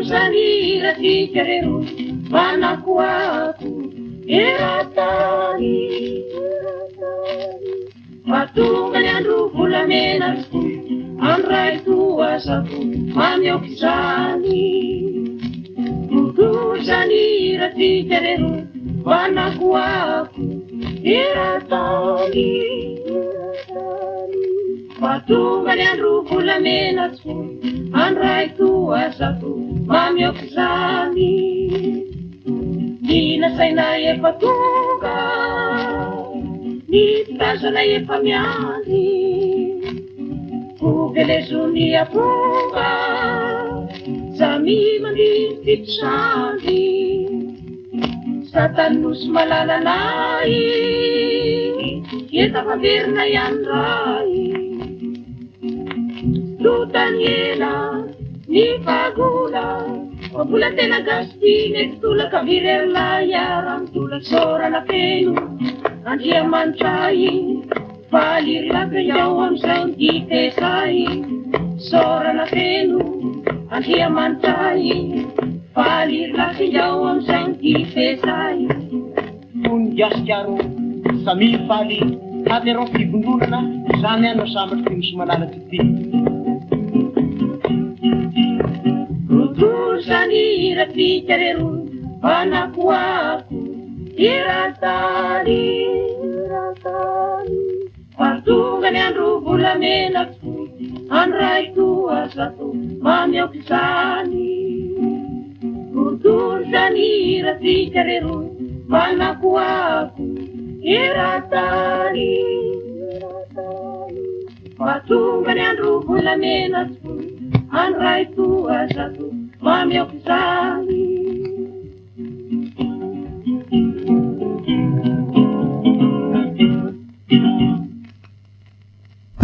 Tontosa ny hirantsika re roa manakoako eran-tany. Fa tonga ny andro volamena tokoa, andro iray toa zato mamy aoka izany. Tontosa ny hirantsika re roa manakoako eran-tany. Fa tonga ny andro volamena tokoa, andro iray toa zato mamy aoka izany. Ny nasaina efa tonga, ny mpitazana efa miandry. Ho velezo ny amponga, samy mandihy fito sandry. Satan nosy malalanay, efa tafaverina ihany ray. Totany ela ny fahagola, fa mbola tena gasy ty mety tolaka virery lahy hiara-mitolaka. Isaorana feno Andriamanitra ahy, faly ry laka izao amin'izao ny difesay. Isaorana feno Andriamanitra ahy, faly ry laka izao amin'izao ny difesay. Fony Gasikara samia faly haterao fivondronana izany ano sambatra ty nosy malala ty ty. Tontosa ny hirantsika re roa manakoako eran-tany. Fa tonga ny andro volamena tokoa, andro iray toa zato mamy aoka izany. Tontosa ny hirantsika re roa manakoako eran-tany. Fa tonga ny andro volamena tokoa, andro iray toa zato mamy aoka izany.